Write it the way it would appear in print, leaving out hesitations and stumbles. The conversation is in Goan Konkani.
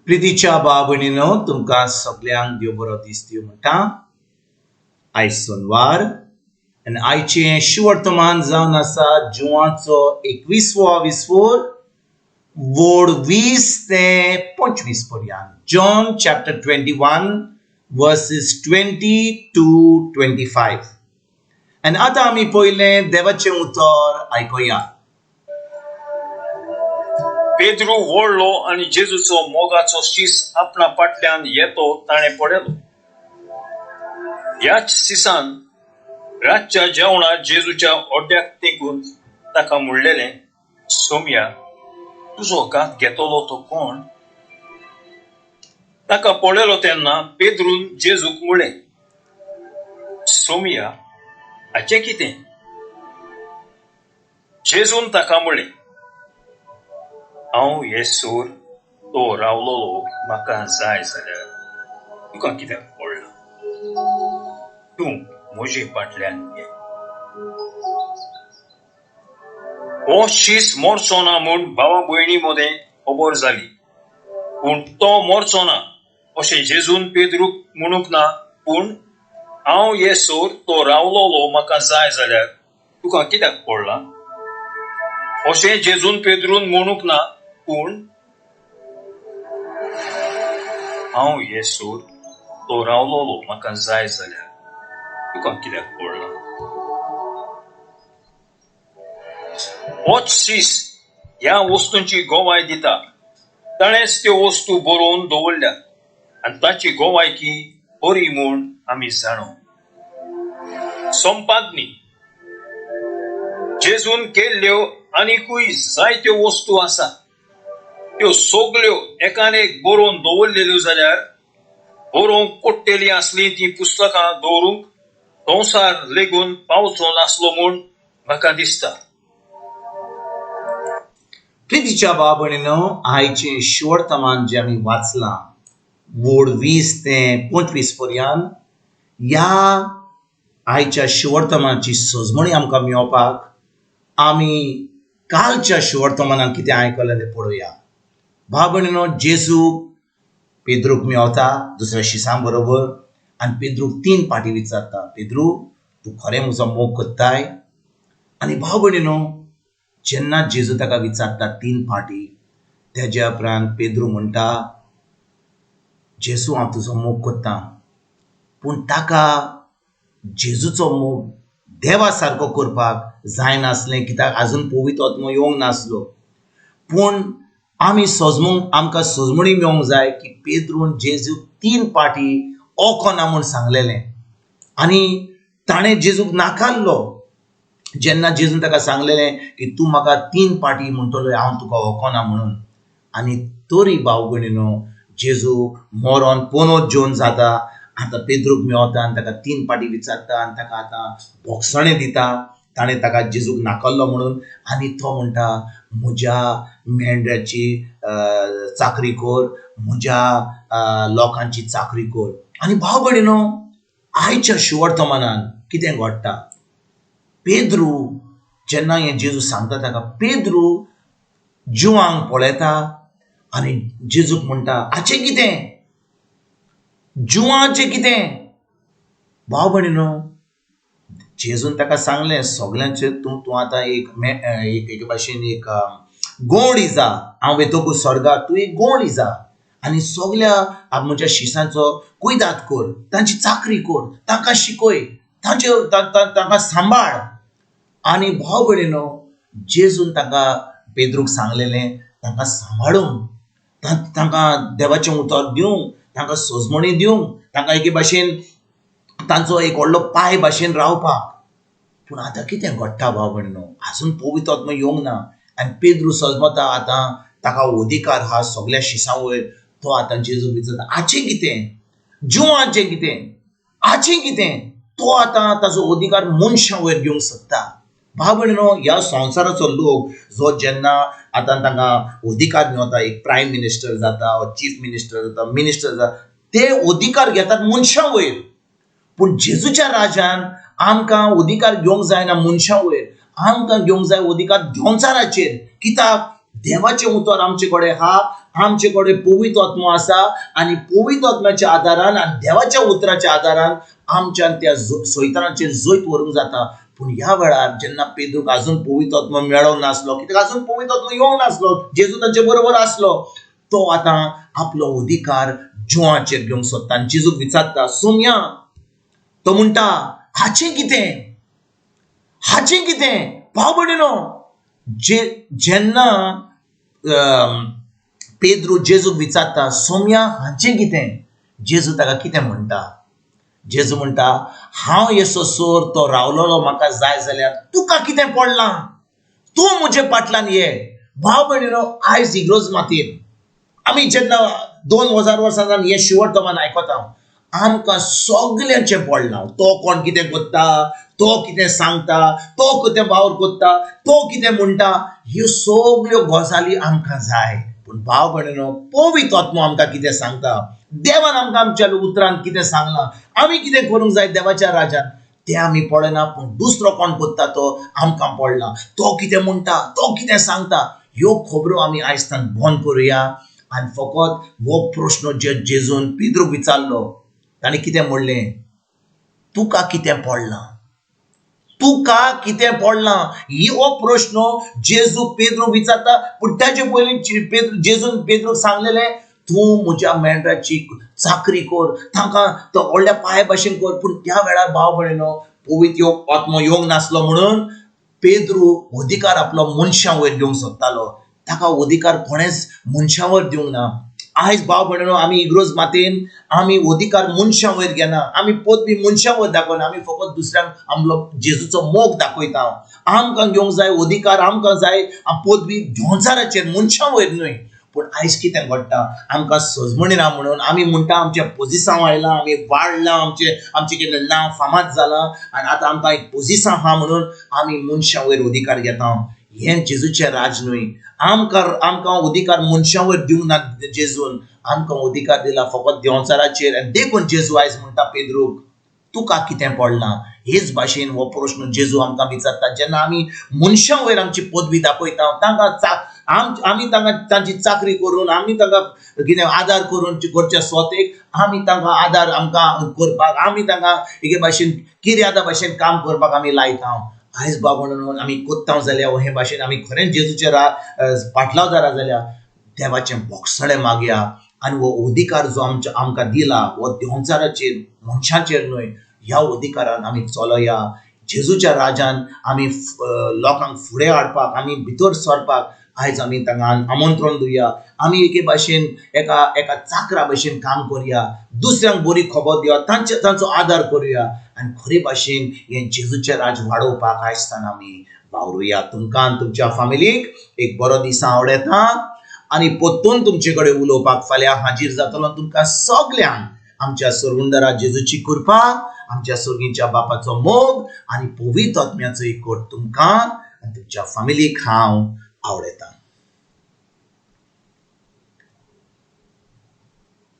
प्रितीच्या भाव भयणीनो, तुमकां सगल्यांक देव बरो दीस दिवं म्हणटा. आयज सोनवार आनी आयचें शुवर्तमान जावन आसा जुवाचो एकवीसवो विसवोर वोड 20 ते 25 पर्यंत. John chapter 21 verses 20 to 25. आनी आतां आमी पयलें देवाचें उतर आयकुया. पेद्रू व्हडलो आनी जेजूचो मोगाचो शीस आपणा फाटल्यान येतो ताणें पळयलो. ह्याच शिसान रातच्या जेवणाक जेजूच्या ओड्याक तेंकून ताका म्हणलेलें, सोमया, तुजो घात घेतलो तो कोण? ताका पळयलो तेन्ना पेद्रून जेजूक म्हणलें, सोमया, हाचें कितें? जेजून ताका म्हणलें, हांव येसर तो रावलोलो म्हाका जाय जाल्यार तुका कित्याक पडलां? तूं म्हजे फाटल्यान ये. हो शीस मरचो ना म्हूण भावा भयणी मदें खबर जाली, पूण तो मरचो ना अशें जेजून पेद्रूक म्हणूंक ना, पूण हांव येसर तो रावलोलो म्हाका जाय जाल्यार तुका कित्याक पडलां अशें जेजून पेद्रून म्हणूंक ना, पूण हांव येसर तो रावलोलो म्हाका जाय जाल्यार तुका कित्याक पडलां? होच शीस ह्या वस्तूंची गवाय दिता, ताणेंच त्यो वस्तू बरोवन दवरल्यात आनी ताची गवायकी बरी म्हूण आमी जाणो. संपादनी जेजून केल्ल्यो आनिकूय जायत्यो वस्तू आसात, त्यो सगल्यो एकान एक बरोवन दवरलेल्यो जाल्यार बरोवंक पडटलीं आसलीं तीं पुस्तकां दवरूंक संवसार लेगून पावचो नासलो म्हूण म्हाका दिसता. प्रितीच्या भाव भयणीनो, आयचें शुवर्तमान जें आमी वाचलां वोड 20 ते 25 पर्यंत, ह्या आयच्या शुवर्तमानाची सजमणी आमकां मेळोवपाक आमी कालच्या शुवर्तमानाक कितें आयकलें तें पळोवया. भाव भयणीनो, जेजू पेद्रूक मेवता दुसऱ्या शिसां बरोबर आनी पेद्रूक 3 पाटी विचारता, पेद्रू तूं खरें म्हजो मोग करताय? आनी भाव भयणीनो, जेन्ना जेजू ताका विचारता 3 पाटी, तेज्या उपरांत पेद्रू म्हणटा, जेजू हांव तुजो मोग करता. पूण ताका जेजूचो मोग देवा सारको करपाक जायनासलें, कित्याक आजून पवित्र आत्मो येवंक नासलो. पूण आमी सजमूंक, आमकां सजमणी मेळोंक जाय की पेद्रून जेजूक 3 पाटी ओको ना म्हूण सांगलेलें आनी ताणें जेजूक नाकारलो. जेन्ना जेजून ताका सांगलेलें की तूं म्हाका 3 पाटी म्हणटलो हांव तुका ओको ना म्हणून, आनी तरी भाव भयणीनो जेजू मरोन पोनोत जेवन जाता. आतां पेद्रूक मेवता आनी ताका 3 पाटी विचारता आनी ताका आतां बोगसणें दिता. ताणें ताका जेजूक नाकारलो म्हणून, आनी तो म्हणटा म्हज्या मेंढ्याची चाकरी कर, म्हज्या लोकांची चाकरी कर. आनी भाव भयणीनो, आयच्या शुवर्तमानान कितें घडटा, पेद्रू जेन्ना हें जेजू सांगता ताका, पेद्रू जिवांक पळयता आनी जेजूक म्हणटा, हाचें कितें, जिवाचें कितें? भाव भयणीनो, जेजून ताका सांगलें, सगल्यांचेर तूं आतां एक एक एके भाशेन एक गोंडी जा, हांव वेतकूच स्वर्गार, तूं एक गोंडी जा आनी सगल्या म्हज्या शिसांचो कुयदाद कर, तांची चाकरी कर, तांकां शिकय, तांकां सांबाळ. आनी भाव भयणीनो, जेजून तांकां पेद्रूक सांगलेलें तांकां सांबाळूंक, तांकां देवाचें उतर दिवंक, तांकां सजमणी दिवंक, तांकां एके भाशेन तांचो एक व्हडलो पांय भाशेन रावपाक. पूण आतां कितें घडटा भाव भयणीनो, आजून पवित्र आत्मो येवंक ना आनी पेद्रू सजमता आतां ताका अधिकार आहा सगल्या शिसां वयर. तो आतां जेजूक विचारता, हाचें कितें, जिवाचें कितें, हाचें कितें? तो आतां ताचो अधिकार मनशां वयर घेवंक सोदता. भाव भयणीनो, ह्या संवसाराचो लोक जो जेन्ना आतां तांकां अधिकार मेवता, एक प्रायम मिनिस्टर जाता, चीफ मिनिस्टर जाता, मिनिस्टर जाता, ते अधिकार घेतात मनशां वयर. पूण जेजूच्या राजान आमकां अधिकार घेवंक जायना मनशां वयर, आमकां घेवंक जाय अधिकार देंवचाराचेर. कित्याक देवाचें उतर आमचे कडेन आहा, आमचे कडेन पवित्र आत्मो आसा आनी पवित्र आत्म्याच्या आदारान आनी देवाच्या उतराच्या आदारान आमच्यान त्या सैतानाचेर जैत व्हरूंक जाता. पूण ह्या वेळार जेन्ना पेद्रूक आजून पवित्र आत्मो मेळोंक नासलो, कित्याक आजून पवित्र आत्मो येवंक नासलो, जेजू तांचे बरोबर आसलो, तो आतां आपलो अधिकार जुवाचेर घेवंक सोदता आनी जेजूक विचारता, सोमया, तो म्हणटा हाचें कितें, हाचें कितें? भाव भयणीनो, जेन्ना पेद्रू जेजूक विचारता सोमया हाचें कितें, जेजू ताका कितें म्हणटा? जेजू म्हणटा हांव येसो सोर तो रावलोलो म्हाका जाय जाल्यार तुका कितें पडलां, तूं म्हजे फाटल्यान ये. भाव भयणीनो, आयज इग्रोज मातयेन आमी जेन्ना 2000 वर्सां जावन हें शिवटमान आयकता, आमकां सगल्यांचें पडलां. तो कोण कितें करता, तो कितें सांगता, तो कितें वावर करता, तो कितें म्हणटा, ह्यो सगल्यो गजाली आमकां जाय. पूण भाव भयणीनो, पवित्र आत्मो आमकां कितें सांगता, देवान आमकां आमच्या उतरान कितें सांगलां, आमी कितें करूंक जाय देवाच्या राजान, तें आमी पळयना. पूण दुसरो कोण करता तो आमकां पडला, तो कितें म्हणटा, तो कितें सांगता, ह्यो खबरो आमी आयज तान बंद करुया. आनी फकत हो प्रश्न जे जेजून पेद्रूक विचारलो, ताणें कितें म्हणलें, तुका कितें पडलां, तुका कितें पडलां? ही हो प्रश्न जेजू पेद्रूक विचारता. पूण ताचे पयलीं जेजून पेद्रूक सांगलेलें, तूं म्हज्या मेंढराची चाकरी कर, तांकां तो व्हडल्या पांया भाशेन कर. पूण त्या वेळार भाव भयणीनो, पवित्र आत्मो येवंक नासलो म्हणून पेद्रू अधिकार आपलो मनशां वयर घेवंक सोदतालो. ताका अधिकार कोणेंच मनशां वयर दिवंक ना. आयज भाव भयणीनो, आमी इग्रोज मातयेन आमी अधिकार मनशां वयर घेना, आमी पदवी मनशां वयर दाखयना, आमी फकत दुसऱ्यांक आमलो जेजूचो मोग दाखयता. आमकां घेवंक जाय अधिकार, आमकां जाय पदवी संवसाराचेर, मनशां वयर न्हय. पूण आयज कितें घडटा, आमकां सजमणी ना म्हणून आमी म्हणटा आमचें पोजिसांव आयलां, आमी वाडलां, आमचें कितें नांव फामाद जालां आनी आतां आमकां एक पोजिसांव आहा म्हणून आमी मनशां वयर अधिकार घेता. हें जेजूचें राज न्हय. आमकां आमकां अधिकार मनशां वयर दिवंक ना जेजून, आमकां अधिकार दिला फकत देंवचाराचेर. आनी देखून जेजू आयज म्हणटा पेद्रूक, तुका कितें पडलां? हेच भाशेन हो प्रश्न जेजू आमकां विचारता. जेन्ना आमी मनशां वयर आमची पदवी दाखयता, तांकां आमी तांकां तांची चाकरी करून, आमी तांकां कितें आदार करून करच्या स्वतेक, आमी तांकां आदार आमकां करपाक, आमी तांकां एके भाशेन किर्यादा भाशेन काम करपाक आमी लायता. आयज बाबा म्हणून आमी कोत्ता जाल्यार हे भाशेन आमी खरेंच जेजूचे पाटलावदारा जाल्यार देवाचें बोगसणें मागया आनी हो अधिकार जो आमच्या आमकां दिला हो देंवचाराचेर, मनशाचेर न्हय, ह्या अधिकारान आमी चलोया. जेजूच्या राजान आमी लोकांक फुडें हाडपाक, आमी भितर सरपाक आयज आमी तांकां आमंत्रण दिवया. आमी एके भाशेन एका एका चाकरा भाशेन काम करुया, दुसऱ्यांक बरी खबर दिवया, तांचो आदार करुया आनी खरे भाशेन हें जेजूचें राज वाडोवपाक आयज तान आमी वावरुया. तुमकां आनी तुमच्या फामिलीक एक बरो दीस आवडटा आनी परतून तुमचे कडेन उलोवपाक फाल्यां हाजीर जातलो. तुमकां सगल्यांक आमच्या सरगुंडरा जेजूची कृपा, आमच्या सर्गीच्या बापाचो मोग आनी पवित्र आत्म्याचो एकवट तुमकां आनी तुमच्या फामिलीक हांव आवडटा.